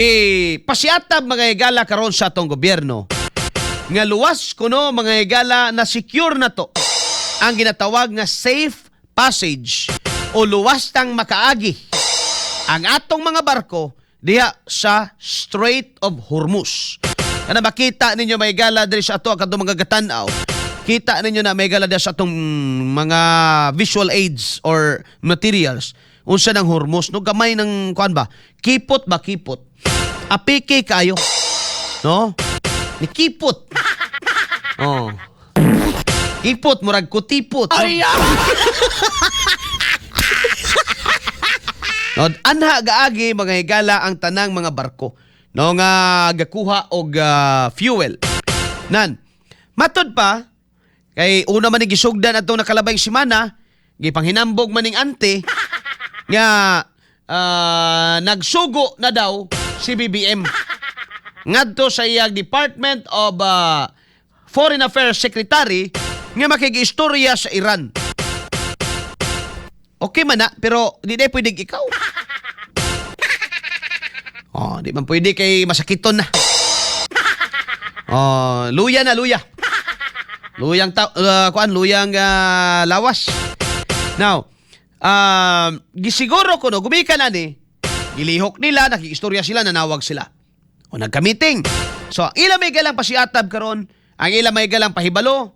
Eh, pasiatab, mga higala, karon sa atong gobyerno nga luwas kuno, mga higala, na secure na to ang ginatawag nga safe passage o luwas tang makaagi ang atong mga barko diha sa Strait of Hormuz. Kana makita ninyo, mga higala, diri sa ato kadtong mga gatan-aw. Kita ninyo na, mga higala, diha sa atong mga visual aids or materials unsa ng Hormuz, no? Gamay ng kuan ba? Kipot ba, kipot? Apiki kayo. No? Ni kipot. Oh. Kipot, murag kutipot. Ay! No, anha gaagi, mga higala, ang tanang mga barko, no, nga gakuha og fuel. Nan, matod pa kay una man ni gisugdan atong nakalabay semana, gipanghinambog maning ante nga nagsugo na daw si BBM ngadto sa iyang Department of Foreign Affairs Secretary nga makigistorya sa Iran. Okay man na, pero di na pwede ikaw. Oh, di man pwede kay masakiton na. Oh, luya na luya. Luyang kuan, luyang lawas. Now, gisiguro ko, no, gumikan na ni gilihok nila, nakikistorya sila, nanawag sila. O nagka-meeting. So, ang ila may galang pasiatab karon, ang ila may galang pahibalo,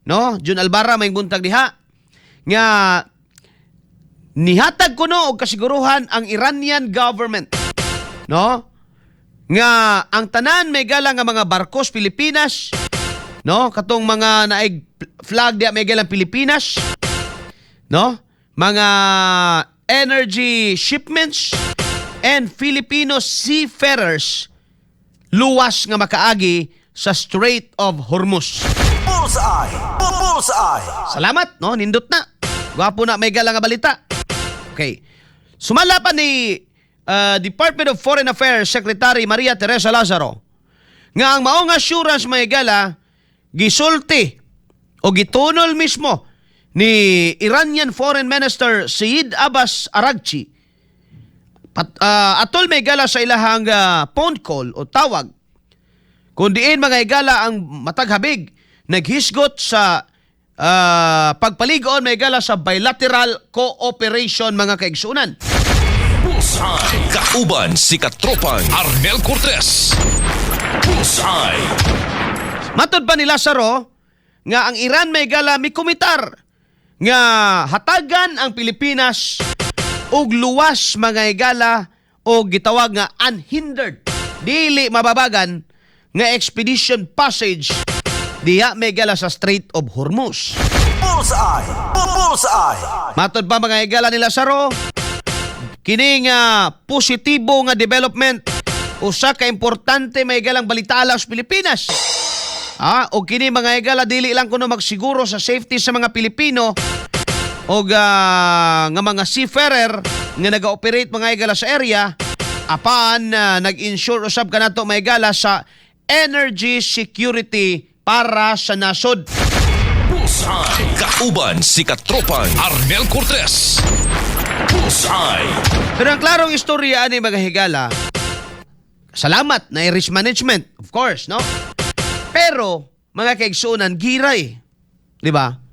no? Jun Albara, may buntag diha nga nihatag kuno og kasiguruhan ang Iranian government, no, nga ang tanan may galang nga mga barkos Pilipinas, no, katong mga naig flag diha may galang Pilipinas, no, mga energy shipments and Filipino seafarers luwas nga makaagi sa Strait of Hormuz. Bullseye! Bullseye! Salamat, no? Nindot na. Gwapo na may galang nga balita. Okay. Sumala pa ni Department of Foreign Affairs Secretary Maria Teresa Lazaro nga ang maong assurance, may gala, gisulti o gitunol mismo ni Iranian Foreign Minister Syed Abbas Araghchi atol, may gala, sa ilahang phone call o tawag kung diin, mga higala, ang matag habig naghisgot sa pagpaligon, may gala, sa bilateral cooperation, mga kaigsunan. Bullseye. Kauban si Katropang Arnel Cortez. Bullseye. Matod pa ni Lazaro nga ang Iran, may gala, mikumitar nga hatagan ang Pilipinas og luwas, mga higala, o gitawag nga unhindered, dili mababagan nga expedition passage diha, may gala, sa Strait of Hormuz. Bullseye! Bullseye! Matod pa, mga higala, ni Lazaro, kini nga positibo nga development usa ka importante, may galang balita sa Pilipinas. Ah, og kini, mga higala, dili lang kuno magsiguro sa safety sa mga Pilipino og nga mga seafarer nga naga-operate, mga higala, sa area, apan nag-ensure usab kanato, mga higala, sa energy security para sa nasod. Bullseye. Kauban si Katropang Arnel Cortez. Bullseye. Pero ang klarong istorya ani, mga higala, salamat na risk management, of course, no? Pero, mga kaigsunan, giray. Di ba?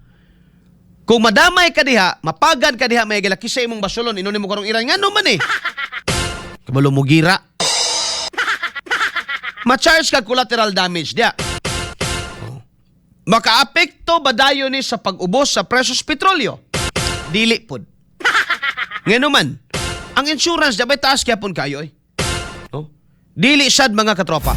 Kung madamay ka diha, mapagan ka diha, may higala, kisa imong basulon, inunin mo karong Iran, ngano man eh? Kabalo mo gira. Ma-charge ka collateral damage diha. Oh. Makaapekto ba dayon ni sa pag-ubos sa presyos petrolyo? Dili pod. Ngano man, ang insurance di ba taas gyapon kayo eh. No? Dili sad, mga katropa.